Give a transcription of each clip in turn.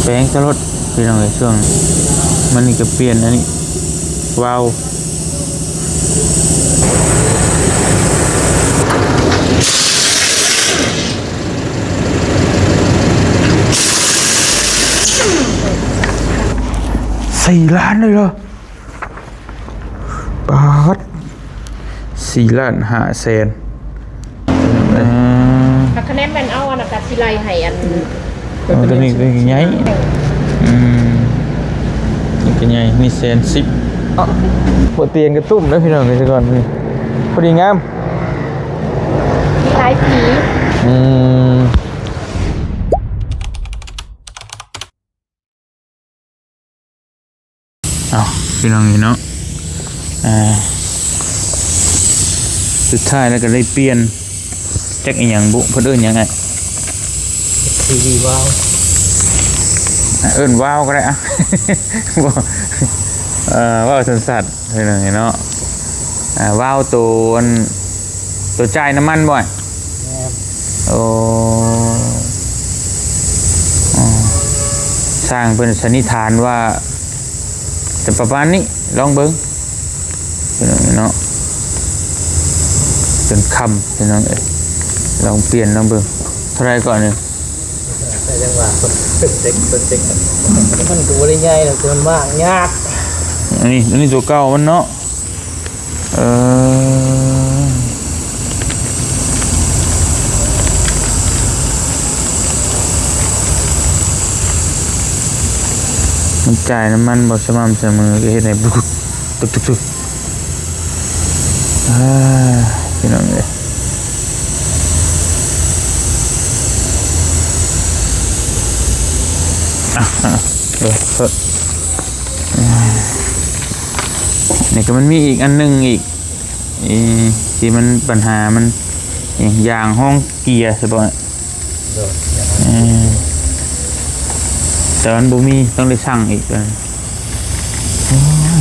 ແປງຕະຫຼອດພີ່ນ້ອງເອີຍ. ຊ່ວງມັນນີ້ກໍປ່ຽນອັນນີ້ ວາວ ສີ່ລ້ານເລີຍເຫາະ. ປາດ ສີ່ລ້ານຫ້າແສນ. ເອີ ຖ້າຄະແນນແມ່ນເອົາອັນນັ້ນກະຊິໄລ່ໃຫ້ອັນ ເອີ ຕົວນີ້ ຕົວນີ້ໃຫຍ່ ອືມ ນີ້ກໍໃຫຍ່ ນີ້ແສນສິບ. ເອົາ ຫົວຕຽງກະຕຸ້ມເດີພີ່ນ້ອງເອີຍ ແຕ່ກ່ອນນີ້ພໍດີງາມ ມີຫຼາຍສີ ອືມ. ເອົາ ພີ່ນ້ອງເອີຍເນາະ ອ່າ ສຸດທ້າຍແລ້ວກໍໄດ້ປ່ຽນ ຈັກອີ່ຫຍັງບຸ ເພິ່ນເອີ້ນຫຍັງອ້າຍ? ທີວີວາວ ເອີ້ນວາວກໍໄດ້ອະ ບໍ່ ເອີ ເວົ້າສັ້ນໆ ພີ່ນ້ອງເອີຍເນາະ ອ່າ ວາວໂຕ ອັນ ໂຕຈ່າຍນ້ຳມັນບໍ່? ແມ່ນ. ໂອ້ ອືມ ຊ່າງເພິ່ນສັນນິຖານວ່າຈະປະມານນີ້ ລອງເບິ່ງພີ່ນ້ອງເນາະ ຈົນຄ່ຳພີ່ນ້ອງເອີຍ. ລອງປ່ຽນລອງເບິ່ງ ເທົ່າໃດກ່ອນນີ້? ແຕ່ຍັງວ່າເພິ່ນເຊັກ ເພິ່ນເຊັກ ມັນກໍບໍ່ໄດ້ໃຫຍ່ດອກ ແຕ່ມັນມາກຍາກ. ອັນນີ້ ອັນນີ້ຕົວເກົ່າມັນເນາະ. ເອີ ມັນຈ່າຍນ້ຳມັນບໍ່ສະໝ່ຳສະເໝີ ກໍເຮັດໃຫ້ ຕຶກໆ ອ່າ ພີ່ນ້ອງເອີຍ ອ່ະ ອ່ະ ເອີ ນີ້ກໍມັນມີອີກອັນໜຶ່ງອີກ ອີ ທີ່ມັນ ບັນຫາມັນ ອີ ຢາງຮອງເກຍ ສະເພາະ ໂດຍ ເອີ ແຕ່ມັນບໍ່ມີ ຕ້ອງໄດ້ສັ່ງອີກ. ໂອ້ຍ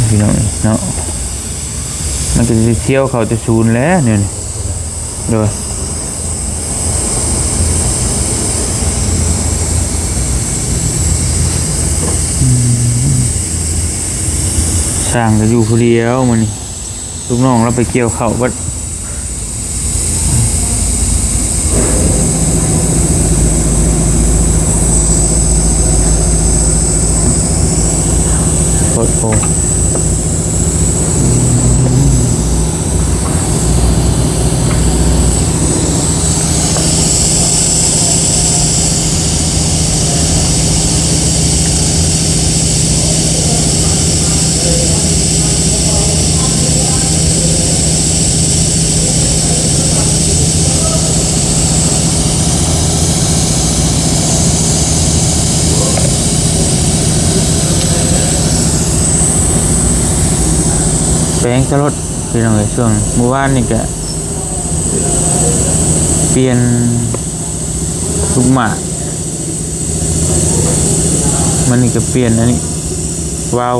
ພີ່ນ້ອງເອີຍເນາະ ມັນກໍຊິທຽວເຂົ້າແຕ່ສູນແຫຼະແນວນີ້. ໂດຍ ອືມ ຊ່າງກໍຢູ່ຜູ້ດຽວມື້ນີ້ ລູກນ້ອງລາວໄປກ່ຽວເຂົ້າເບິດ. ໂພດໂພ ແປງຕະຫຼອດ ພີ່ນ້ອງເອີຍ. ຊ່ວງມື້ວານນີ້ກະປ່ຽນລູກໝາກ ມື້ນີ້ກະປ່ຽນອັນນີ້ ວາວ.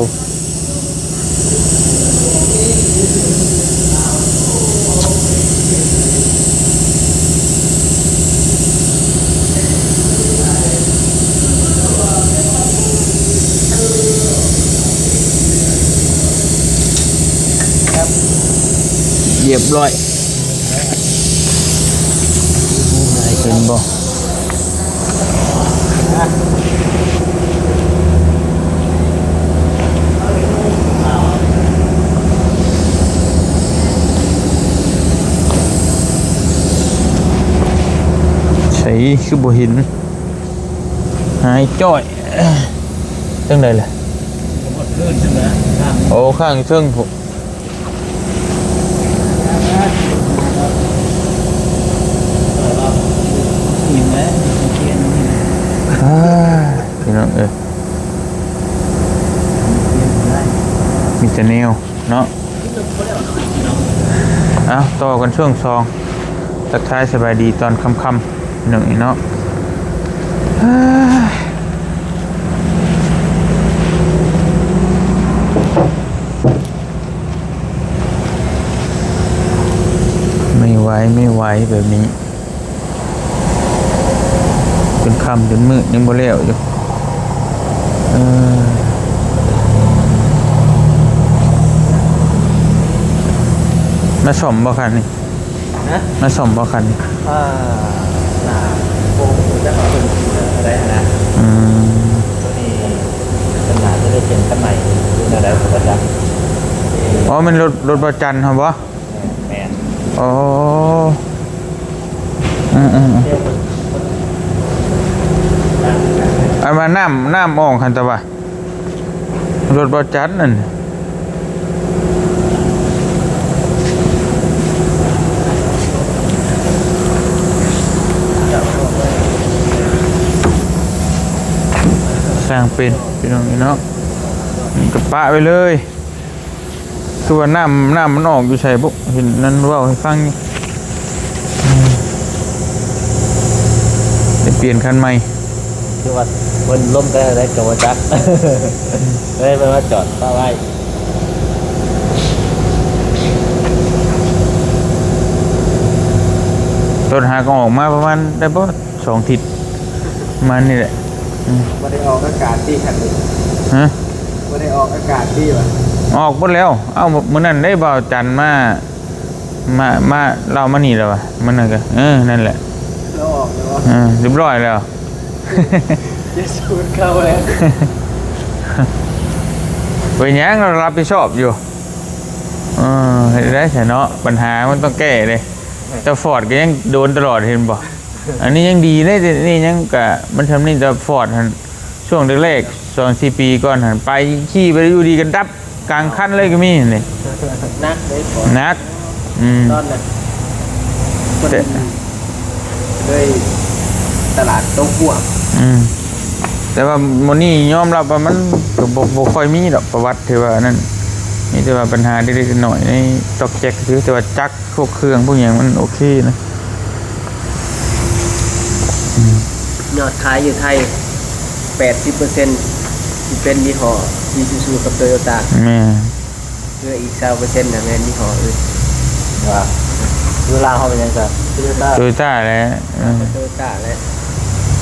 ຮຽບຮ້ອຍ ເຫັນບໍ່? ໃສ ຄືບໍ່ເຫັນ? ຫາຍຈ້ອຍ. ຈັ່ງໃດລະ? ໂອ້ ຂ້າງເທິງພຸ້ນ. ອ່າ ພີ່ນ້ອງເອີຍ ມີແຕ່ແນວເນາະ. ເອົາ ຕໍ່ກັນຊ່ວງສອງ ທັກທາຍສະບາຍດີຕອນຄ່ຳໆ ພີ່ນ້ອງເອີຍເນາະ. ໄມ່ໄຫວ ໄມ່ໄຫວແບບນີ້ ຈົນຄ່ຳຈົນມືດຍັງບໍ່ແລ້ວຢູ່. ມາສ້ອມບໍ່ຄັນນີ້? ຮະ? ມາສ້ອມບໍ່ຄັນນີ້? ອ່າ ໜ້າ ບໍ່ຮູ້ຈັກວ່າເພິ່ນຊິເອົາເທົ່າໃດນະ. ອືມ ໂຕນີ້ເພິ່ນໜ້າຈະໄດ້ປ່ຽນຄັນໃໝ່ ຫຼືແນວໃດກໍບໍ່ຈັກ. ອໍ ແມ່ນລົດ ລົດບ່າວຈັນຫັ້ນບໍ່? ແມ່ນ. ອໍ ອືມໆໆ ອັນວ່ານ້ຳ ນ້ຳອອກຫັ້ນຕະວ່າ ລົດບ່າວຈັນນັ້ນ ຊ່າງເປັນ ພີ່ນ້ອງເອີຍເນາະ ມັນກະປະໄວ້ເລີຍ. ຄືວ່ານ້ຳ ນ້ຳມັນອອກຢູ່ໃສບຸ? ເຫັນນັ້ນເວົ້າໃຫ້ຟັງຢູ່ ໄດ້ປ່ຽນຄັນໃໝ່. ຄືວ່າເພິ່ນລົມແຕ່ໃດກໍບໍ່ຈັກ ເລີຍເພິ່ນມາຈອດປະໄວ້. ລົດຫາກໍອອກມາປະມານໄດ້ບໍ່ ສອງທິດ ປະມານນີ້ແຫຼະ. ອືມ ບໍ່ໄດ້ອອກອາກາດຕິຄັນນີ້? ຮະ? ບໍ່ໄດ້ອອກອາກາດຕິຫວາ? ອອກໝົດແລ້ວ. ເອົ້າ ມື້ນັ້ນເດ້ ບ່າວຈັນມາ ມາ ມາ ລາວມານີ້ແລ້ວຫວາ ມື້ນັ້ນກະ ເອີ ນັ້ນແຫຼະ ລາວອອກແລ້ວຫວາ? ເອີ ຮຽບຮ້ອຍແລ້ວ ເຈຊູນເຂົ້າແລ້ວ. ເປັນຫຍັງ ລາວຮັບຜິດຊອບຢູ່. ເອີ ເຮັດໄດ້ຊະເນາະ ບັນຫາມັນຕ້ອງແກ້ເດ້. ແຕ່ຟອດກໍຍັງໂດນຕະຫຼອດ ເຫັນບໍ່? ອັນນີ້ຍັງດີເດ້ ນີ້ຍັງກະ ມັນຊ່ຳນີ້. ແຕ່ຟອດຫັ້ນ ຊ່ວງແລກໆ ສອງສີ່ປີກ່ອນຫັ້ນ ໄປຂີ່ໄປຢູ່ດີກັນດັບກາງຄັນເລີຍກໍມີນີ້. ໜັກເດ້ ໜັກ. ອືມ ຕອນນັ້ນ ເພິ່ນ ເລີຍຕະຫຼາດຕົກຫວກ. ອືມ ແຕ່ວ່າມື້ນີ້ຍອມຮັບວ່າມັນກໍບໍ່ ບໍ່ຄ່ອຍມີດອກປະຫວັດທີ່ວ່ານັ້ນ ມີແຕ່ວ່າບັນຫາເລັກໆນ້ອຍໆ ໃນຕອກແຈກຊື່ ແຕ່ວ່າຈັກ ພວກເຄື່ອງພວກຫຍັງມັນໂອເຄນະ. ອືມ ຍອດຂາຍຢູ່ໄທ ແປດສິບເປີເຊັນ ຊິເປັນຍີ່ຫໍ້ອີຊູຊູກັບໂຕໂຍຕ້າ. ແມ່ນ. ເຫຼືອອີກຊາວເປີເຊັນນະແມ່ນຍີ່ຫໍ້ອື່ນ. ວ່າຢູ່ລາວເຮົາເປັນຫຍັງຊະ? ໂຕໂຍຕ້າ. ໂຕໂຍຕ້າແຫຼະ. ເອີ ໂຕໂຍຕ້າແຫຼະ.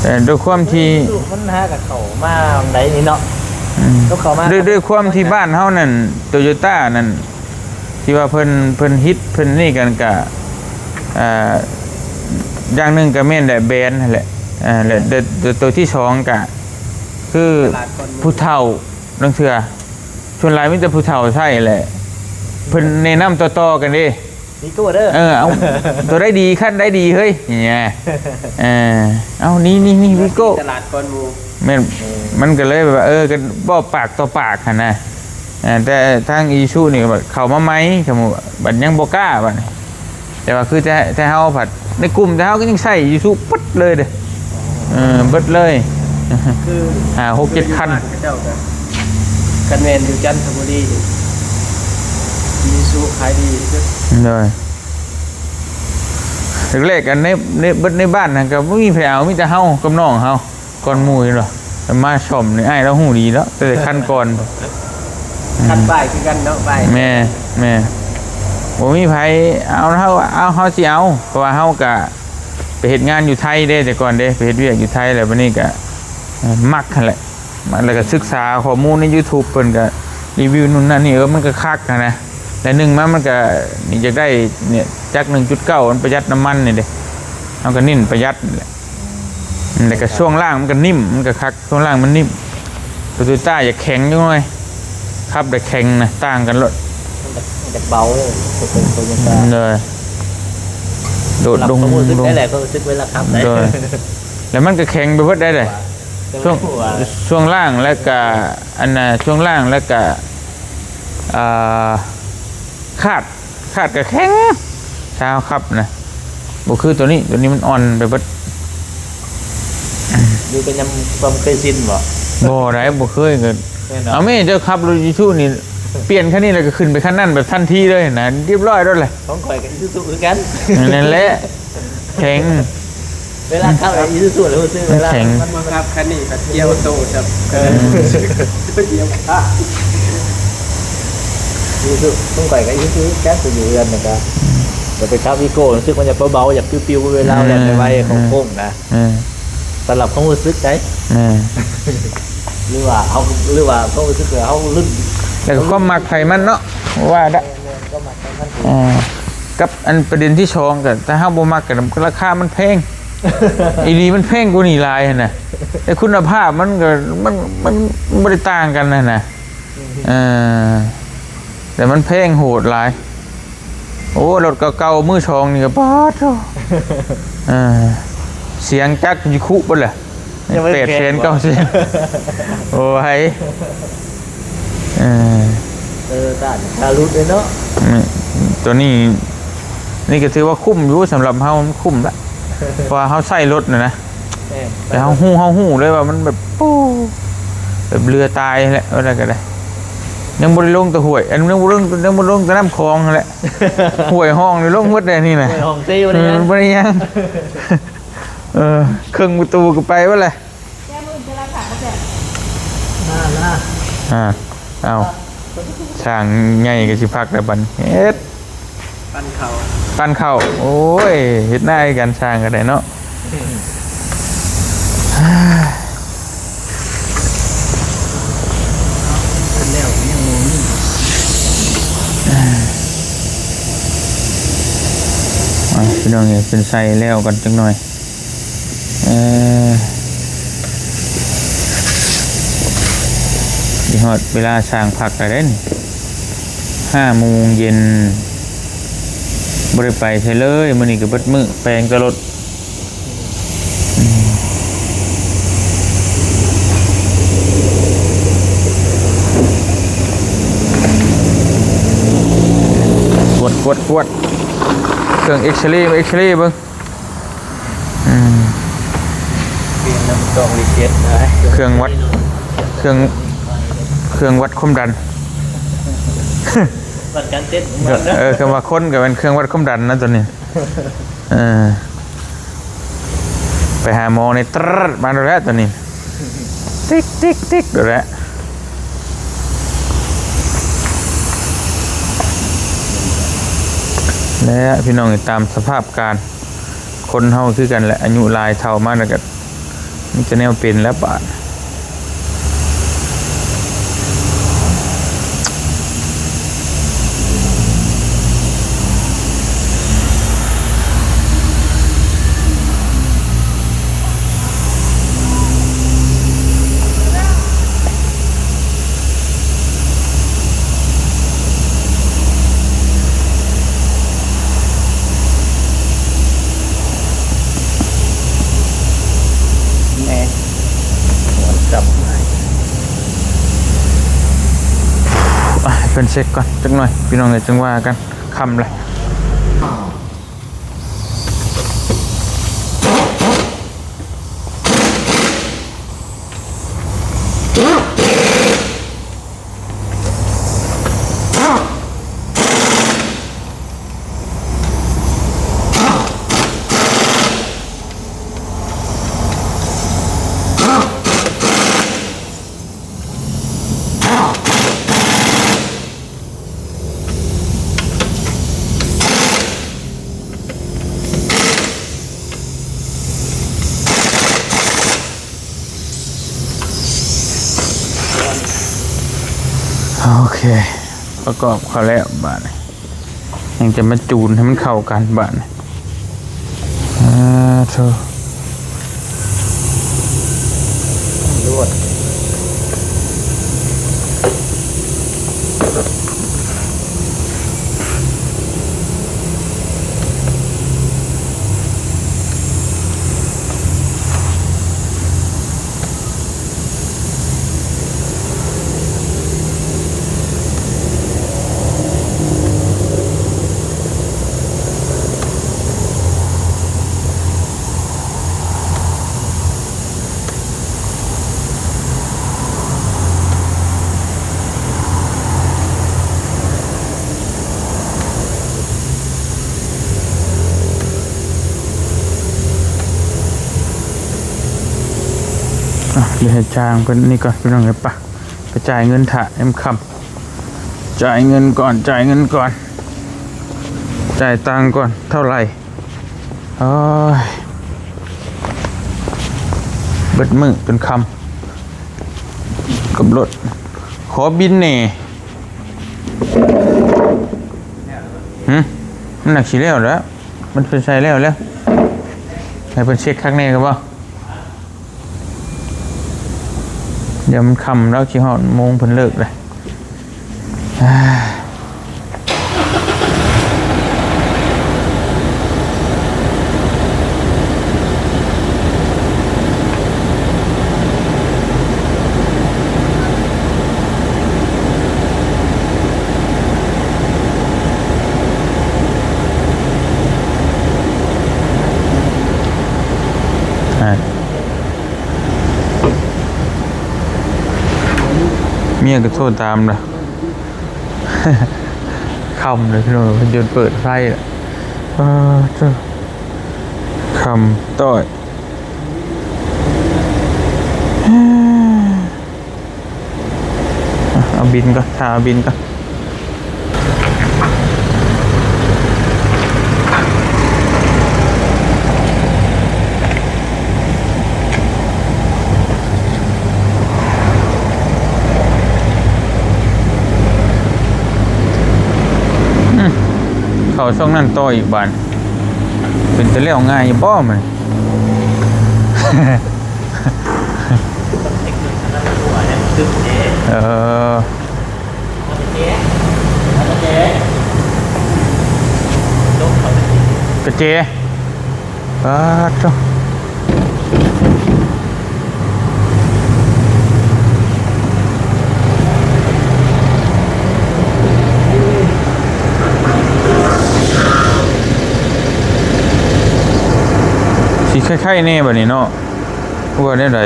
ແຕ່ດ້ວຍຄວາມທີ່ ມັນຫາກໍເຂົ້າມາໄດ້ນີ້ເນາະ. ອືມ ເຂົ້າມາ ດ້ວຍ ດ້ວຍຄວາມທີ່ບ້ານເຮົານັ້ນ ໂຕໂຍຕ້ານັ້ນ ທີ່ວ່າເພິ່ນ ເພິ່ນຮິດ ເພິ່ນນີ້ກັນກະ ອ່າ ຢ່າງໜຶ່ງກະແມ່ນແຫຼະ ແບຣນຫັ້ນແຫຼະ. ອ່າ ແລະ ໂຕ ໂຕທີ່ສອງກະຄືຜູ້ເຖົ້າ ລາງເທື່ອ ສ່ວນຫຼາຍມີແຕ່ຜູ້ເຖົ້າໃຊ້ແຫຼະ ເພິ່ນແນະນຳຕໍ່ໆກັນເດ້. ວີໂກ້ເດີ ເອີ ເອົາ ໂຕໃດດີ ຄັນໃດດີເຮີ້ຍ ນີ້ນະ. ເອີ ເອົາ ນີ້ໆ ວີໂກ້ ຕະຫຼາດກ່ອນໝູ່. ແມ່ນ. ເອີ ມັນກໍເລີຍແບບວ່າ ເອີ ກໍເວົ້າປາກຕໍ່ປາກຫັ້ນນະ. ເອີ ແຕ່ທາງອີຊູຊູນີ້ບັດເຂົ້າມາໃໝ່ ສຳມຸດບັດຍັງບໍ່ກ້າບັດນີ້. ແຕ່ວ່າຄືແຕ່ ແຕ່ເຮົາພັດ ໃນກຸ່ມແຕ່ເຮົາກໍຍັງໃຊ້ອີຊູຊູປຶດເລີຍເດ້. ເອີ ເບິດເລີຍ ຄືຫ້າ ຫົກ ເຈັດຄັນ. ເຂົາເຈົ້າກໍ ຄັນແມ່ນຢູ່ຈັນທະບູລີນີ້ ອີຊູຊູຂາຍດີທີ່ສຸດ. ໂດຍ ແລກໆ ອັນໃນ ໃນ ເບິດໃນບ້ານຫັ້ນກໍບໍ່ມີໃຜເອົາ ມີແຕ່ເຮົາກັບນ້ອງເຮົາ ກ່ອນໝູ່ເຫັນບໍ່? ແຕ່ມາສ້ອມນີ້ ອ້າຍລາວຮູ້ດີເນາະ ແຕ່ຄັນກ່ອນ ຄັນປ້າຍຄືກັນເນາະ ປ້າຍ. ແມ່ນ ແມ່ນ. ບໍ່ມີໃຜເອົາ ເຮົາ ເອົາ ເຮົາຊິເອົາ ເພາະວ່າເຮົາກະໄປເຮັດງານຢູ່ໄທເດ້ ແຕ່ກ່ອນເດ້ ໄປເຮັດວຽກຢູ່ໄທ ແລ້ວບັດນີ້ກະ ເອີ ມັກຫັ້ນແຫຼະ. ມັນ ແລ້ວກໍສຶກສາຂໍ້ມູນໃນຢູທູບ ເພິ່ນກໍຣີວິວນັ້ນນັ້ນນີ້ ເອີ ມັນກໍຄັກຫັ້ນນະ. ແລະໜຶ່ງມາມັນກໍຢາກໄດ້ ນີ້ ຈັກໜຶ່ງຈຸດເກົ້າ ມັນປະຢັດນ້ຳມັນນີ້ເດ້ ເຮົາກໍເນັ້ນປະຢັດແຫຼະ. ແລ້ວກໍຊ່ວງລ່າງມັນກໍນິ້ມ ມັນກໍຄັກ ຊ່ວງລ່າງມັນນິ້ມ. ໂຕໂຍຕ້າຢາກແຂງຈັກໜ່ອຍ ຂັບແລ້ວແຂງນະ ຕ່າງກັນໂລດ. ມັນຈະ ມັນຈະເບົາເລີຍ ໂຕໂຕໂຍຕ້າ. ໂດຍ ໂດດດົງ ຄວາມຮູ້ສຶກ ໂດງ ໄດ້ແຫຼະ ຄວາມຮູ້ສຶກເວລາຂັບໄດ້. ໂດຍ ແລ້ວມັນກໍແຂງໄປເບິດໄດ້ເດ້. ແຕ່ວ່າ ຊ່ວງ ຊ່ວງລ່າງ ແລ້ວກະ ອັນນ່າ ຊ່ວງລ່າງ ແລ້ວກະ ອ່າ ຄາດ ຄາດກະແຂງ ຖ້າເຮົາຂັບນະ ບໍ່ຄືໂຕນີ້ ໂຕນີ້ມັນອ່ອນໄປເບິດ. ຢູ່ກັບຍາມຄວາມເຄີຍຊິນບໍ່? ບໍ່ໄດ້ ບໍ່ເຄີຍ ກໍ ແມ່ນເນາະ ເອົາແມ່ ເຈົ້າຂັບລົດອີຊູຊູນີ້ ປ່ຽນຄັນນີ້ແລ້ວກໍຂຶ້ນໄປຄັນນັ້ນແບບທັນທີເລີຍນະ ຮຽບຮ້ອຍໂລດແຫຼະ. ຂອງຂ້ອຍກໍອີຊູຊູຄືກັນ ນັ້ນແຫຼະ. ແຂງ ເວລາຂັບອີຊູຊູແລ້ວຮູ້ສຶກເວລາ ແຂງ ມັນບັງຄັບຄັນນີ້ກໍກ່ຽວໂຕຈັບ ເອີ ເອີ ກ່ຽວຂາ. ອີຊູຊູ ຂອງຂ້ອຍກໍອີຊູຊູຄືກັນ ໄປຢູ່ເຮືອນນະ ກໍ ກໍໄປຂັບວີໂກ້ ຮູ້ສຶກມັນຈະເບົາໆ ຢາກປິວໆ ເວລາ ເອີ ແລ່ນໄວໆ ເອີ ເຂົ້າໂຄ້ງນະ. ເອີ ສຳລັບຄວາມຮູ້ສຶກໃດ໋. ເອີ ຫຼືວ່າເຮົາ ຫຼືວ່າຄວາມຮູ້ສຶກວ່າເຮົາລຶ້ງ ແລ້ວກໍຄວາມມັກໃຜມັນເນາະ ວ່າດະ ແມ່ນໆ ຄວາມມັກໃຜມັນ ເອີ ກັບອັນປະເດັນທີສອງ ກໍຖ້າເຮົາບໍ່ມັກ ກໍລາຄາມັນແພງ ອີ່ຫຼີ ມັນແພງກວ່ານີ້ຫຼາຍຫັ້ນນະ ແຕ່ຄຸນນະພາບມັນກໍ ມັນ ມັນບໍ່ໄດ້ຕ່າງກັນຫັ້ນນະ ເອີ ແຕ່ມັນແພງໂຫດຫຼາຍ. ໂອ້ ລົດເກົ່າໆ ມືສອງນີ້ກໍ ປາດໂທ້ ເອີ ສຽງຈັກຢູ່ຄຸເບິດແຫຼະ ຍັງບໍ່ ແປດແສນ ແພງກວ່າ ເກົ້າແສນ ໂອ້ຍ ເອີ ເອີ ຕາ ຕາຫຼຸດເລີຍເນາະ ນີ້ ຕົວນີ້ ນີ້ກໍຖືວ່າຄຸ້ມຢູ່ ສຳລັບເຮົາມັນຄຸ້ມລະ ເພາະວ່າເຮົາໃຊ້ລົດນະນະ. ແມ່ນ ແຕ່ເຮົາຮູ້ ເຮົາຮູ້ເລີຍວ່າມັນແບບ ໂອ້ ແບບເຫຼືອຕາຍແຫຼະ ວ່າໄດ້ກໍໄດ້ ຍັງບໍ່ໄດ້ລົງແຕ່ຫ້ວຍ ອັນ ຍັງບໍ່ໄດ້ລົງ ຍັງບໍ່ໄດ້ລົງແຕ່ນ້ຳຂອງຫັ້ນແຫຼະ ຫ້ວຍຮ່ອງນີ້ລົງໝົດແລ້ວນີ້ນະ ຫ້ວຍຮ່ອງເຊ ເອີ ບໍ່ໄດ້ຫຍັງ ບໍ່ໄດ້ຫຍັງ ເອີ ເຄິ່ງປະຕູກໍໄປເບິດແຫຼະ ແກ້ມື້ອື່ນຈະໄດ້ຂາຍບໍ່ແຊບ ນາ ນາ ອ່າ ເອົາ ຊ່າງໃຫຍ່ກໍຊິພັກແລ້ວບັດນີ້ ເຮັດ ປັ່ນເຂົ້າ ປັ່ນເຂົ້າ ໂອ້ຍ ເຮັດນາຄືກັນ ຊ່າງກໍໄດ້ເນາະ ແລ້ວຍັງບໍ່ມີ ອ່າ ພີ່ນ້ອງເອີຍ ເພິ່ນໃສ່ແລ້ວກ່ອນຈັກໜ່ອຍ. ເອີ ຊິຮອດເວລາຊ່າງພັກແລ້ວເດ້ນີ້ ຫ້າໂມງເຢັນ ບໍ່ໄດ້ໄປໃສເລີຍ ມື້ນີ້ກໍເບິດມື້ ແປງແຕ່ລົດ ອືມ ກວດ ກວດ ກວດ ເຄື່ອງເອັກຊະເຣ ເອັກຊະເຣເບິ່ງ. ອືມ ປ່ຽນນຳ ຕ້ອງຣີເຊັດນະ ເຄື່ອງວັດ ເຄື່ອງ ເຄື່ອງວັດຄວາມດັນ ວັດການເຕັ້ນຂອງມັນເນາະ ເອີ ຄຳວ່າຄົນກໍແມ່ນເຄື່ອງວັດຄວາມດັນນະຕົວນີ້ ເອີ ໄປຫາໝໍນີ້ ຕຣດ ມາໂລດແຫຼະຕົວນີ້ ຕິກໆໆ ໂລດແຫຼະ ແລະ ພີ່ນ້ອງ ຕາມສະພາບການ ຄົນເຮົາຄືກັນແຫຼະ ອາຍຸຫຼາຍເຖົ້າມາແລ້ວກໍມີແຕ່ແນວເປັນແລ້ວບາດ. ແນ່ ມ່ວນຈັບ ອ່ະ ໃຫ້ເພິ່ນເຊັກກ່ອນຈັກໜ່ອຍ ພີ່ນ້ອງເອີຍ ຈັ່ງວ່າກັນ ຄ່ຳແລ້ວ. ໂອເຄ ປະກອບເຂົ້າແລ້ວບາດນີ້ ຍັງຈະມາຈູນໃຫ້ມັນເຂົ້າກັນບາດນີ້ ອາ ໂທ້ ລວດ. ອ່ະ ດຽວໃຫ້ຊ່າງເພິ່ນນີ້ກ່ອນ ພີ່ນ້ອງເອີຍ ໄປ ໄປຈ່າຍເງິນຖ້າ ແອມຄ່ຳ ຈ່າຍເງິນກ່ອນ ຈ່າຍເງິນກ່ອນ ຈ່າຍຕັງກ່ອນ ເທົ່າໃດ? ໂອ້ຍ ເບິດມື້ຈົນຄ່ຳ ກັບລົດ ຂໍບິນແດ່. ຫຶ ມັນໜັກຊິແລ້ວແລ້ວ ມັນເພິ່ນໃສ່ແລ້ວແລ້ວ ໃຫ້ເພິ່ນເຊັກຄັກແນ່ກໍບໍ່? ດຽວມັນຄ່ຳແລ້ວ ຊິຮອດໂມງເພິ່ນເລີກແລ້ວ. ເມຍກໍໂທຕາມລະ ຄ່ຳເລີຍພີ່ນ້ອງ ເພິ່ນຈົນເປີດໄຟລະ. ອ້າ ເຈົ້າ ຄ່ຳຕ້ອຍ. ເອົາບິນກ່ອນ ຖ້າເອົາບິນກ່ອນ. ອືມ ເຂົ້າຊ່ອງນັ້ນຕໍ່ອີກບາດ ເປັນຕາແລ້ວງ່າຍຢູ່ບໍ່ມັນ? ເອີ ກະເຈ ປາດໂທ້ ຊິໄຄໆແດ່ບາດນີ້ເນາະ. ວ່າແນວໃດ?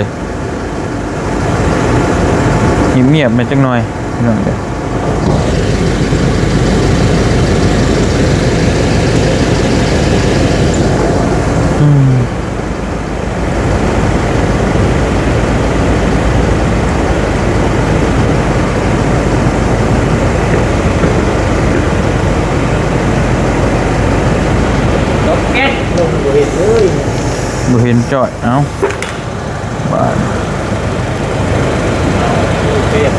ງຽບໆແດ່ຈັກໜ່ອຍ ພີ່ນ້ອງເອີຍ. ອືມ ບໍ່ເຫັນເລີຍ ບໍ່ເຫັນຈ້ອຍ ເອົ້າ. ບາດ ເອົ້າ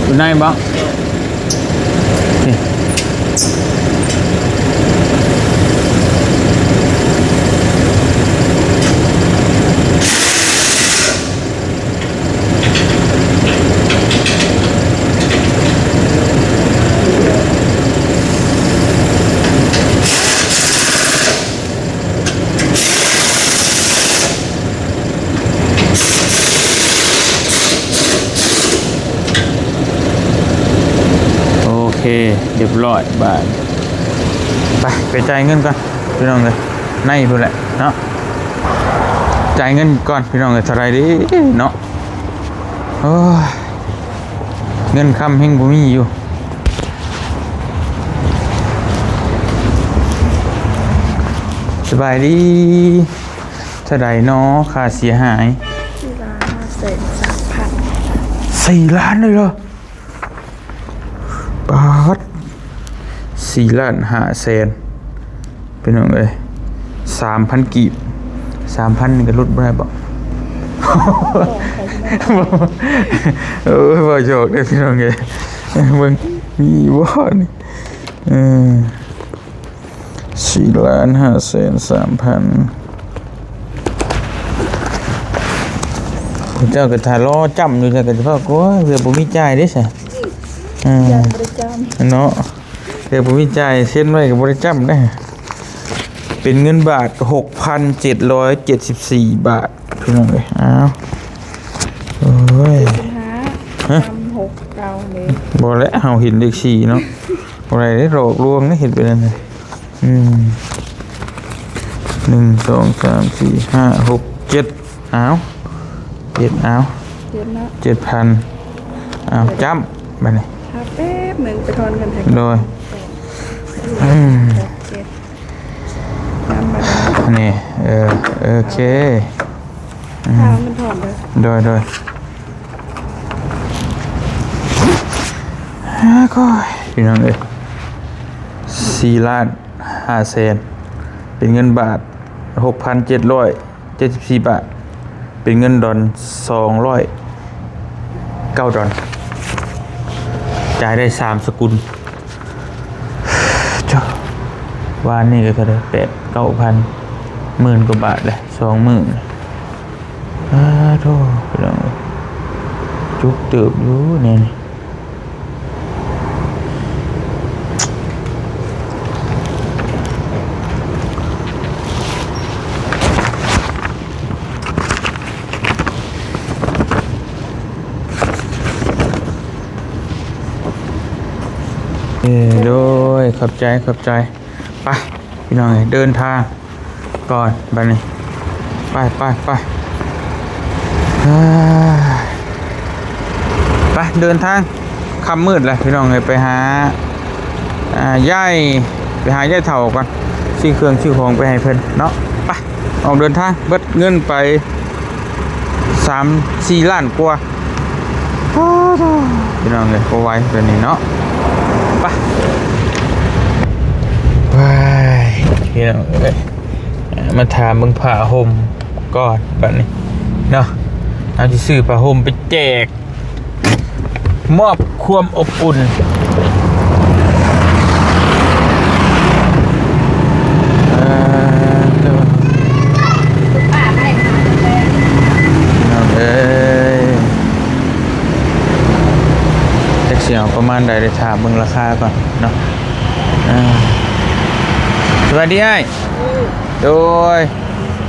ຢູ່ໃນບໍ່? ນີ້ ໂອເຄ ຮຽບຮ້ອຍ ບາດ ໄປ ໄປຈ່າຍເງິນກ່ອນ ພີ່ນ້ອງເອີຍ ໃນພຸ້ນແຫຼະເນາະ ຈ່າຍເງິນກ່ອນ ພີ່ນ້ອງເອີຍ ເທົ່າໃດເດເນາະ ໂອ້ຍ ເງິນຄຳແຮ່ງບໍ່ມີຢູ່. ສະບາຍດີ ເທົ່າໃດນໍ ຄ່າເສຍຫາຍ? ສີ່ລ້ານຫ້າແສນສາມພັນ. ສີ່ລ້ານເລີຍເຫລໍ? ປາດ ສີ່ລ້ານຫ້າແສນ ພີ່ນ້ອງເອີຍ ສາມພັນກີບ ສາມພັນນີ້ກໍຫຼຸດບໍ່ໄດ້ບໍ? ໂອ້ຍ ເວົ້າຫຍອກເດີ້ ພີ່ນ້ອງເອີຍ ເບິ່ງມີບໍ່ນີ້ ເອີ. ສີ່ລ້ານຫ້າແສນສາມພັນ ເຈົ້າກໍຖ້າລໍຈ້ຳຢູ່ ເຈົ້າກໍຈະພາກ ໂອ້ຍ ເທື່ອບໍ່ມີຈ່າຍເດ້ຊະ ອືມ ຢ້ານບໍ່ໄດ້ຈ້ຳເນາະ ເທື່ອບໍ່ມີຈ່າຍ ເຊັນໄວ້ກໍບໍ່ໄດ້ຈ້ຳເດ້. ເປັນເງິນບາດ ຫົກພັນເຈັດຮ້ອຍເຈັດສິບສີ່ບາດ ພີ່ນ້ອງເອີຍ ອ້າວ ໂອ້ຍ ເຈັດສິບຫ້າ ຮະ ສາມຫົກເກົ້າເດ້ ບໍ່ແຫຼະ ເຮົາເຫັນເລກສີ່ເນາະ ບໍ່ໄດ້ເດ້ ຫຼອກລວງເດ້ ເຮັດໄປນັ້ນນະ ອືມ ໜຶ່ງ ສອງ ສາມ ສີ່ ຫ້າ ຫົກ ເຈັດ ອ້າວ ເຈັດ ອ້າວ ເຈັດເນາະ ເຈັດພັນ ອ້າວ ຈ້ຳບາດນີ້ ຖ້າແປັບໜຶ່ງ ໄປທອນເງິນໃຫ້ ໂດຍ ອືມ ເຈັດ ນີ້ ເອີ ໂອເຄ ອືມ ຖ້າມັນຖອນເດີ ໂດຍ ໂດຍ ໂອ້ຍ ພີ່ນ້ອງເອີຍ ສີ່ລ້ານຫ້າແສນ ເປັນເງິນບາດ ຫົກພັນເຈັດຮ້ອຍເຈັດສິບສີ່ບາດ ເປັນເງິນດອນ ສອງຮ້ອຍເກົ້າດອນ ຈ່າຍໄດ້ສາມສະກຸນ. ເຈົ້າ ວານນີ້ກໍເທົ່າໃດ ແປດເກົ້າພັນ ໝື່ນກວ່າບາດແຫຼະ ສອງມື້ ອາໂທ້ ພີ່ນ້ອງເອີຍ ຈຸກເຕີບຢູ່ແນວນີ້. ເອີ ໂດຍ ຂອບໃຈ ຂອບໃຈ ໄປ ພີ່ນ້ອງເອີຍ ເດີນທາງກ່ອນບາດນີ້ ໄປ ໄປ ໄປ ເອີ ໄປ ເດີນທາງ ຄ່ຳມືດແລ້ວ ພີ່ນ້ອງເອີຍ ໄປຫາ ອ່າ ຍາຍ ໄປຫາຍາຍເຖົ້າກ່ອນ ຊື້ເຄື່ອງຊື້ຂອງໄປໃຫ້ເພິ່ນເນາະ ໄປ ອອກເດີນທາງ ເບິດເງິນໄປສາມສີ່ລ້ານກວ່າ ໂອ້ໂທ້ ພີ່ນ້ອງເອີຍ ບໍ່ໄຫວແບບນີ້ເນາະ ໄປ ວ້າຍ ພີ່ນ້ອງເອີຍ ມາຖາມເບິ່ງຜ້າຫົ່ມກ່ອນບາດນີ້ເນາະ ເຮົາຊິຊື້ຜ້າຫົ່ມໄປແຈກ ມອບຄວາມອົບອຸ່ນ ເອີ ພີ່ນ້ອງເອີຍ ຈັກຊິເອົາປະມານໃດ ໄດ້ຖາມເບິ່ງລາຄາກ່ອນເນາະ ເອີ ສະບາຍດີອ້າຍ ໂດຍ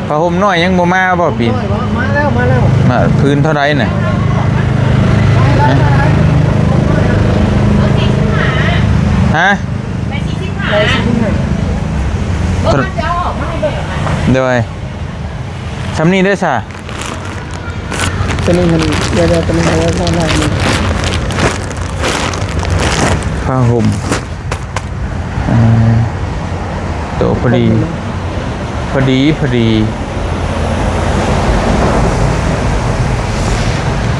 ຜ້າຫົ່ມນ້ອຍຍັງບໍ່ມາບໍ່ປີນີ້? ມາແລ້ວ ມາແລ້ວ ມາ ພື້ນເທົ່າໃດນະ? ຮະ? ໂດຍ ຊ່ຳນີ້ເດ້ຊະ ຕົວນີ້ຫັ້ນ ດຽວໆ ຕົວນີ້ເອົາໄວ້ຂ້າງຫຼັງນີ້ ຜ້າຫົ່ມ ອ່າ ໂຕພໍດີ ພໍດີ ພໍດີ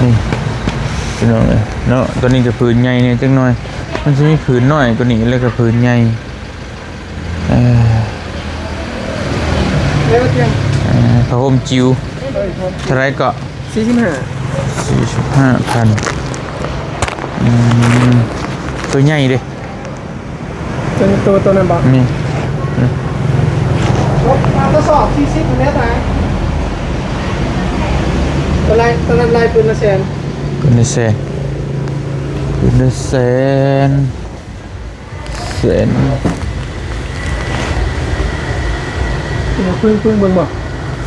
ນີ້ ພີ່ນ້ອງເອີຍເນາະ ຕົວນີ້ກໍຜືນໃຫຍ່ແດ່ຈັກໜ້ອຍ ມັນຊິມີຜືນນ້ອຍກວ່ານີ້ ແລ້ວກໍຜືນໃຫຍ່ ເອີ ເອີ ຜ້າຫົ່ມຈິວ ເທົ່າໃດເກາະ? ສີ່ສິບຫ້າ ສີ່ສິບຫ້າພັນ ອືມ ຕົວໃຫຍ່ເດ້ ຕົວ ຕົວ ຕົວນັ້ນບໍ່? ນີ້ ອືມ ຕົວ ຕົວສອງສີ່ສິບແມ່ນຕາຍ ຕົວລາຍ ຕົວນັ້ນລາຍປືນລະແສນ ປືນລະແສນ ປືນລະແສນ ແສນ ເອີ ເພິ່ງ ເພິ່ງເບິ່ງບໍ່?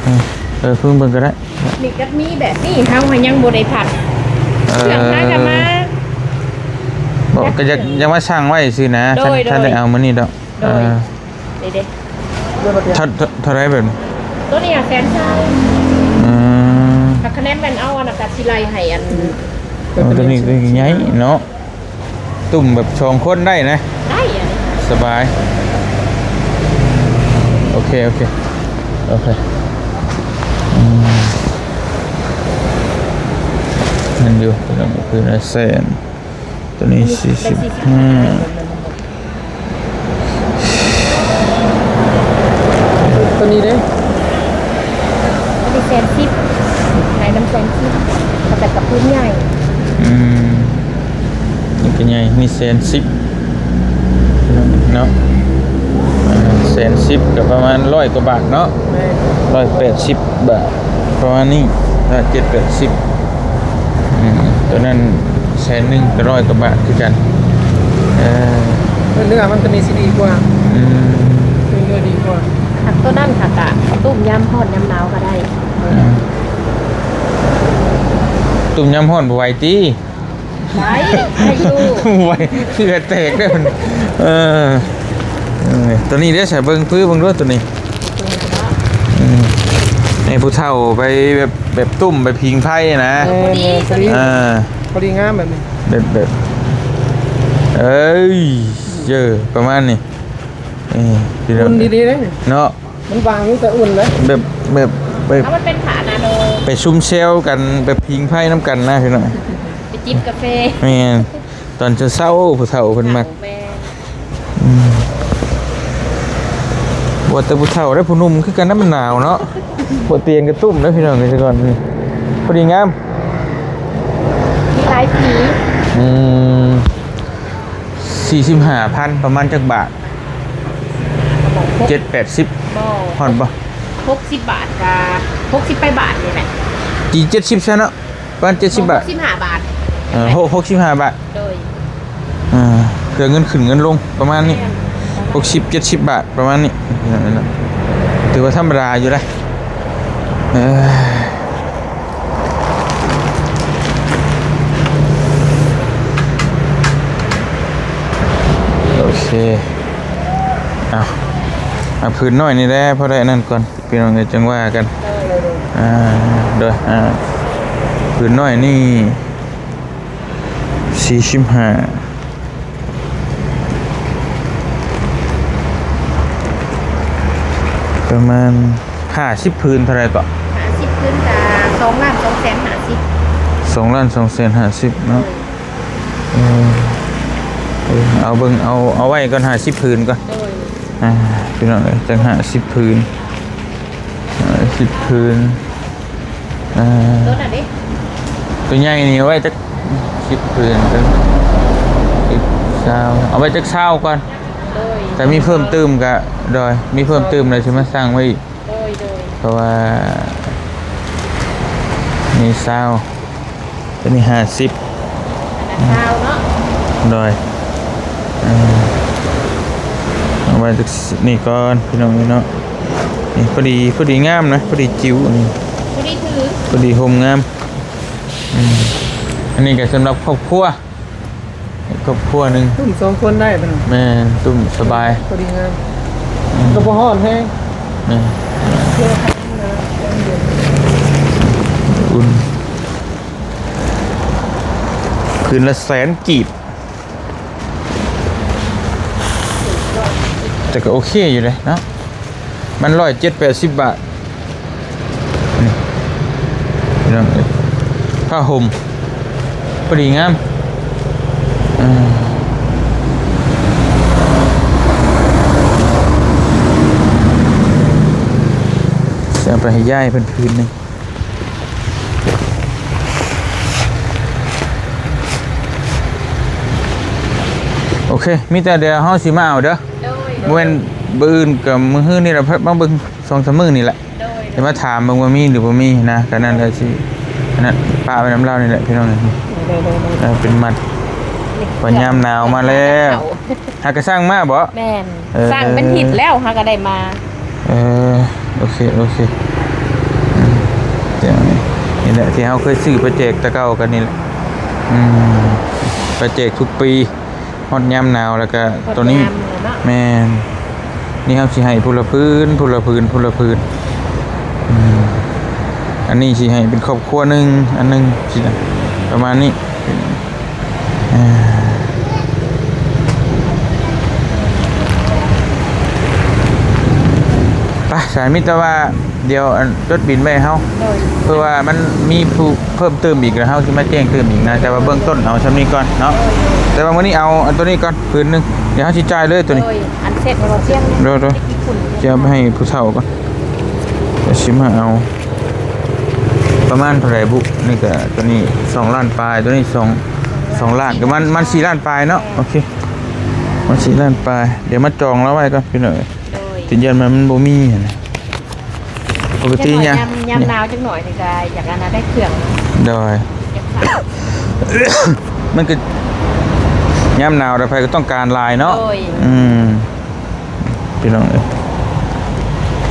ເອີ ເອີ ເພິ່ງເບິ່ງກໍໄດ້ ນີ້ກໍມີແບບນີ້ ເຮົາຫາຍັງບໍ່ໄດ້ພັດ ເອີ ເຄື່ອງຫາກັນມາ ບໍ່ ກໍຢາກ ຢາກມາສັ່ງໄວ້ຊື່ນະ ໂດຍ ຄັນ ໂດຍ ຄັນໄດ້ເອົາມື້ນີ້ດອກ ໂດຍ ເອີ ນີ້ເດ້ ເທົ່າ ເທົ່າ ເທົ່າໃດແບບນີ້? ຕົວນີ້ແສນຊາວ ອືມ ຖ້າຄະແນນແມ່ນເອົາອັນນັ້ນກໍຊິໄລ່ໃຫ້ອັນ ໂອ້ ຕົວນີ້ ຕົວນີ້ໃຫຍ່ເນາະ ຕຸ້ມແບບສອງຄົນໄດ້ນະ ໄດ້ ສະບາຍ ໂອເຄ ໂອເຄ ໂອເຄ ອືມ ແມ່ນຢູ່ ຕົວນັ້ນຄືນະແສນ ຕົວນີ້ສີ່ສິບຫ້າ ຕົວນີ້ເດ້ ຕົວນີ້ແສນສິບ ຂາຍນຳແສນສິບ ເຂົາເຈົ້າກໍພື້ນໃຫຍ່ ອືມ ນີ້ກໍໃຫຍ່ ນີ້ແສນສິບເນາະ ອ່າ ແສ ແສນສິບ ກໍປະມານຮ້ອຍກວ່າບາດເນາະ ແມ່ນ ຮ້ອຍແປດສິບບາດ ປະມານນີ້ ເຈັດແປດສິບ ອືມ ຕົວນັ້ນແສນໜຶ່ງກໍຮ້ອຍກວ່າບາດຄືກັນ ເອີ ເນື້ອມັນຕົວນີ້ຊິດີກວ່າ ອືມ ເນື້ອດີກວ່າ ຄັນຕົວນັ້ນຫາກະ ຕົ້ມຍາມຮ້ອນຍາມໜາວກໍໄດ້ ອືມ ຕົ້ມຍາມຮ້ອນບໍ່ໄຫວຕິ? ໄດ້ ໄດ້ຢູ່ ໄຫວ ເຫື່ອແຕກເດີ້ ເອີ ເອີ ຕົວນີ້ເດ້ ໃສ່ເບິ່ງ ເບິ່ງດູຕົວນີ້ ອືມ ໃຫ້ຜູ້ເຖົ້າໄປແບບ ແບບຕຸ້ມ ໄປຜິງໄຟນະ ເອີ ພໍດີ ພໍດີ ເອີ ພໍດີງາມແບບນີ້ ແບບ ແບບ ເອີຍ ເອີ ປະມານນີ້ ເອີ ພີ່ນ້ອງ ອຸ່ນດີໆເດ້ ເນາະ. ມັນວາງຢູ່ແຕ່ອຸ່ນເດ້ ແບບ ແບບ ແບບ ເອົາ ມັນເປັນຜ້ານາໂນ ໄປຊຸມແຊວກັນ ໄປຜິງໄຟນຳກັນນະພີ່ນ້ອງ ໄປຈິບກາເຟ ແມ່ນ ຕອນເຊົ້າໆ ຜູ້ເຖົ້າເພິ່ນມັກ ແມ່ນ ອືມ ບໍ່ແຕ່ຜູ້ເຖົ້າເດ້ ຜູ້ໜຸ່ມຄືກັນນະ ມັນໜາວເນາະ ບໍ່ຕຽງກະຕຸ້ມເດ້ພີ່ນ້ອງ ແຕ່ກ່ອນນີ້ ພໍດີງາມ ມີຫຼາຍສີ ອືມ ສີ່ສິບຫ້າພັນ ປະມານຈັກບາດ? ເຈັດແປດສິບ ບໍ່ ຮອດບໍ່? ຫົກສິບບາດກະ ຫົກສິບປາຍບາດນີ້ແຫຼະ ຕີເຈັດສິບຊະເນາະ ປະມານເຈັດສິບບາດ ຫົກສິບຫ້າບາດ ເອີ ຫົກ ຫົກສິບຫ້າບາດ ໂດຍ ອ່າ ເພື່ອເງິນຂຶ້ນເງິນລົງປະມານນີ້ ແມ່ນ ຫົກສິບ ເຈັດສິບບາດປະມານນີ້ ຖືວ່າທຳມະດາຢູ່ເດ້ ເອີ. ໂອເຄ ເອົາ ເອົາຜືນນ້ອຍນີ້ແຫຼະ ພໍໄດ້ອັນນັ້ນກ່ອນ ພີ່ນ້ອງເອີຍ ຈັ່ງວ່າກັນ ອ່າ ໂດຍ ອ່າ ຜືນນ້ອຍນີ້ ສີ່ສິບຫ້າ ປະມານຫ້າສິບຜືນເທົ່າໃດເກາະ? ຫ້າສິບຜືນກະສອງລ້ານສອງແສນຫ້າສິບ ສອງລ້ານສອງແສນຫ້າສິບເນາະ ເອີ ເອີ ເອົາເບິ່ງ ເອົາ ເອົາໄວ້ກ່ອນ ຫ້າສິບຜືນກ່ອນ ໂດຍ ອ່າ ພີ່ນ້ອງເອີຍ ຈັກຫ້າສິບຜືນ ຫ້າສິບຜືນ ອ່າ ຕົວນັ້ນເດ້ ຕົວໃຫຍ່ນີ້ເອົາໄວ້ຈັກສິບຜືນ ສິບ ຊາວ ເອົາໄວ້ຈັກຊາວກ່ອນ ໂດຍ ແຕ່ມີເພີ່ມຕື່ມກະ ໂດຍ ມີເພີ່ມຕື່ມແລ້ວຊິມາສັ່ງໄວ້ອີກ ໂດຍ ໂດຍ ເພາະວ່າມີຊາວ ຕົວນີ້ຫ້າສິບ ອັນນັ້ນຊາວເນາະ ໂດຍ ເອົາ ເອົາໄວ້ຈັກນີ້ກ່ອນ ພີ່ນ້ອງເອີຍເນາະ ນີ້ພໍດີ ພໍດີງາມນະ ພໍດີຈິ້ວ ອັນນີ້ພໍດີຖືກ ພໍດີຮົ່ມງາມ ອືມ ອັນນີ້ກໍສຳລັບຄອບຄົວ ຄອບຄົວໜຶ່ງ ຕຸ້ມສອງຄົນໄດ້ປະ? ແມ່ນ ຕຸ້ມສະບາຍ ພໍດີງາມ ອືມ ກໍບໍ່ຮ້ອນແຮງ ແມ່ນ ເພື່ອ ອຸ່ນ ຜືນລະແສນກີບ ແຕ່ກໍໂອເຄຢູ່ເດ້ເນາະ ມັນຮ້ອຍເຈັດແປດສິບບາດ ນີ້ ພີ່ນ້ອງເອີຍ ຜ້າຫົ່ມ ພໍດີງາມ ອ່າ ຊິເອົາໄປໃຫ້ຍາຍເພິ່ນຜືນໜຶ່ງ ໂອເຄ ມີແຕ່ດຽວເຮົາຊິມາເອົາເດີ ໂດຍ ບໍ່ແມ່ນມື້ອື່ນກໍມື້ຮືນີ້ລະ ມາເບິ່ງສອງສາມມື້ນີ້ແຫຼະ ໂດຍ ຊິມາຖາມເບິ່ງວ່າມີຫຼືບໍ່ມີນະ ກໍນັ້ນແຫຼະ ຊິອັນນັ້ນ ປະໄວ້ນຳລາວນີ້ແຫຼະ ພີ່ນ້ອງ ໂດຍ ເອີ ເປັນມັດ ນີ້ ວ່າຍາມໜາວມາແລ້ວ ເຂົາ ຫາກະສັ່ງມາບໍ? ແມ່ນ ເອີ ສັ່ງເປັນທິດແລ້ວ ຫາກະໄດ້ມາ ເອີ ໂອເຄ ໂອເຄ ອືມ ນີ້ແຫຼະທີ່ເຮົາເຄີຍຊື້ໄປແຈກແຕ່ເກົ່າກັນນີ້ແຫຼະ ອືມ ໄປແຈກທຸກປີ ຮອດຍາມໜາວແລ້ວກະ ຮອດ ຕົວນີ້ ຍາມແລ້ວເນາະ ແມ່ນ ນີ້ເຮົາຊິໃຫ້ຜູ້ລະຜືນ ຜູ້ລະຜືນ ຜູ້ລະຜືນ ອືມ ອັນນີ້ຊິໃຫ້ເປັນຄອບຄົວໜຶ່ງ ອັນໜຶ່ງ ຊິປະມານນີ້ ອ່າ ໄປ ສາຍ ມີແຕ່ວ່າ ດຽວອັນ ຈົດບິນໄວ້ໃຫ້ເຮົາ ໂດຍ ເພື່ອວ່າມັນມີຜູ້ເພີ່ມຕື່ມອີກ ແລ້ວເຮົາຊິມາແຈ້ງຕື່ມອີກນະ ແຕ່ວ່າເບື້ອງຕົ້ນເອົາຊ່ຳນີ້ກ່ອນເນາະ ແຕ່ວ່າມື້ນີ້ເອົາອັນໂຕນີ້ກ່ອນ ຜືນໜຶ່ງ ດຽວເຮົາຊິຈ່າຍເລີຍໂຕນີ້ ໂດຍ ອັນເຊັດໃຫ້ເຮົາພຽງ ໂດຍ ໂດຍ ຊິເອົາໄປໃຫ້ຜູ້ເຖົ້າກ່ອນ ດຽວຊິມາເອົາ ປະມານເທົ່າໃດບຸ? ນີ້ກະໂຕນີ້ສອງລ້ານປາຍ ໂຕນີ້ສອງ ສອງລ້ານ ກະມັນ ມັນສີ່ລ້ານປາຍເນາະ ໂອເຄ ມັນສີ່ລ້ານປາຍ ດຽວມາຈອງລາວໄວ້ກ່ອນພີ່ນ້ອງເອີຍ ໂດຍ ຕິນຢັນມັນ ມັນບໍ່ມີຫັ້ນນະ. ປົກກະຕິຍາມ ຍາມໜາວຈັກໜ້ອຍນີ້ກະຢາກອັນນັ້ນ ໄດ້ເຄື່ອງ ໂດຍ ຢາກຂາຍ ມັນກະ ຍາມໜາວໃຜກະຕ້ອງການຫຼາຍເນາະ. ໂດຍ ອືມ ພີ່ນ້ອງເອີຍ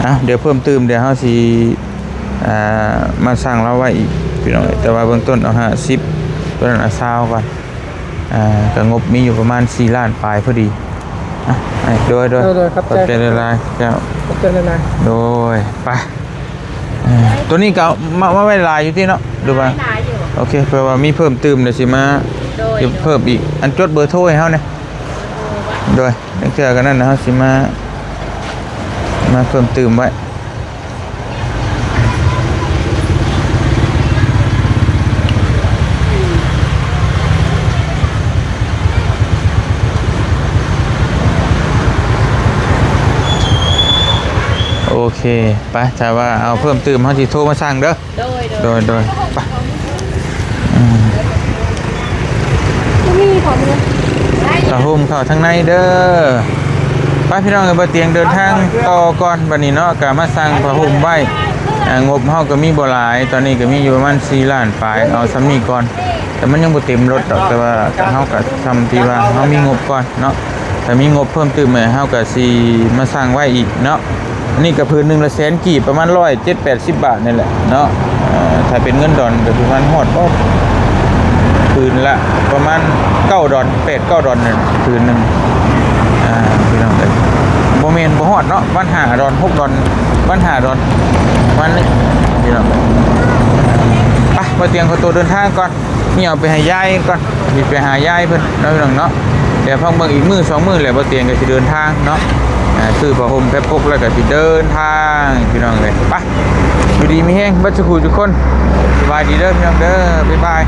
ອ່ະ ດຽວເພີ່ມຕື່ມ ດຽວເຮົາຊິ ອ່າ ມາສັ່ງລາວໄວ້ອີກ ພີ່ນ້ອງເອີຍ. ແຕ່ວ່າເບື້ອງຕົ້ນເອົາຫ້າສິບ ຕົວນັ້ນເອົາຊາວກ່ອນ. ອ່າ ກະງົບມີຢູ່ປະມານສີ່ລ້ານປາຍພໍດີ. ອ່ະ ໂດຍ ໂດຍ ໂດຍ ໂດຍ ຂອບໃຈ ຂອບໃຈຫຼາຍໆ ເຈົ້າ ຂອບໃຈຫຼາຍໆ ໂດຍ. ໄປ ເອີ ໂຕນີ້ກະເອົາມາ ມາໄວ້ຫຼາຍຢູ່ຕິເນາະ ຫຼືວ່າ ຫຼາຍຢູ່ ໂອເຄ ເພື່ອວ່າມີເພີ່ມຕື່ມ ດຽວຊິມາ ໂດຍ ເພີ່ມອີກ. ອັນ ຈົດເບີໂທໃຫ້ເຮົາແດ່ ໂດຍ ຈັ່ງເທື່ອກະນັ້ນ ເຮົາຊິມາ ມາເພີ່ມຕື່ມໄວ້. ໂອເຄ ໄປ ຖ້າວ່າເອົາເພີ່ມຕື່ມ ເຮົາຊິໂທມາສັ່ງເດີ. ໂດຍ ໂດຍ ໂດຍ ໂດຍ ໄປ ອືມ ຜ້າຫົ່ມເຂົ້າທາງໃນເດີ. ໄປ ພີ່ນ້ອງເອີຍ ບ່າວຕຽງເດີນທາງຕໍ່ກ່ອນ ບັດນີ້ເນາະ ກະມາສັ່ງຜ້າຫົ່ມໄວ້. ອ່າ ງົບເຮົາກະມີບໍ່ຫຼາຍ ຕອນນີ້ກະມີຢູ່ປະມານສີ່ລ້ານປາຍ ເອົາຊ່ຳນີ້ກ່ອນ ແຕ່ມັນຍັງບໍ່ເຕັມລົດດອກ ແຕ່ວ່າເຮົາກະຊ່ຳທີ່ວ່າເຮົາມີງົບກ່ອນເນາະ. ຖ້າມີງົບເພີ່ມຕື່ມ ເຮົາກະຊິມາສັ່ງໄວ້ອີກເນາະ. ອັນນີ້ກະຜືນໜຶ່ງລະແສນກີບ ປະມານຮ້ອຍເຈັດແປດສິບບາດນີ້ແຫຼະເນາະ. ເອີ ຖ້າເປັນເງິນດອນກະປະມານຮອດບໍ່ ຜືນລະປະມານເກົ້າດອນ ແປດເກົ້າດອນນີ້ ຜືນໜຶ່ງ ອ່າ ພີ່ນ້ອງເອີຍ ບໍ່ແມ່ນບໍ່ຮອດເນາະ ປະມານຫ້າດອນ ຫົກດອນ ປະມານຫ້າດອນ ປະມານນີ້ ພີ່ນ້ອງເອີຍ. ໄປ ບ່າວຕຽງຂໍໂຕເດີນທາງກ່ອນ. ນີ້ເອົາໄປໃຫ້ຍາຍກ່ອນ ນີ້ໄປຫາຍາຍເພິ່ນເນາະ ພີ່ນ້ອງເນາະ. ດຽວພັກເບິ່ງອີກມື້ສອງມື້ແຫຼະ ບ່າວຕຽງກະຊິເດີນທາງເນາະ ອ່າ ຊື້ຜ້າຫົ່ມແຜ່ປົກ ແລ້ວກະຊິເດີນທາງ ພີ່ນ້ອງເອີຍ. ໄປ ຢູ່ດີມີແຮງເບິດສູ່ຜູ້ສູ່ຄົນ ສະບາຍດີເດີ ພີ່ນ້ອງເດີ ບາຍບາຍ.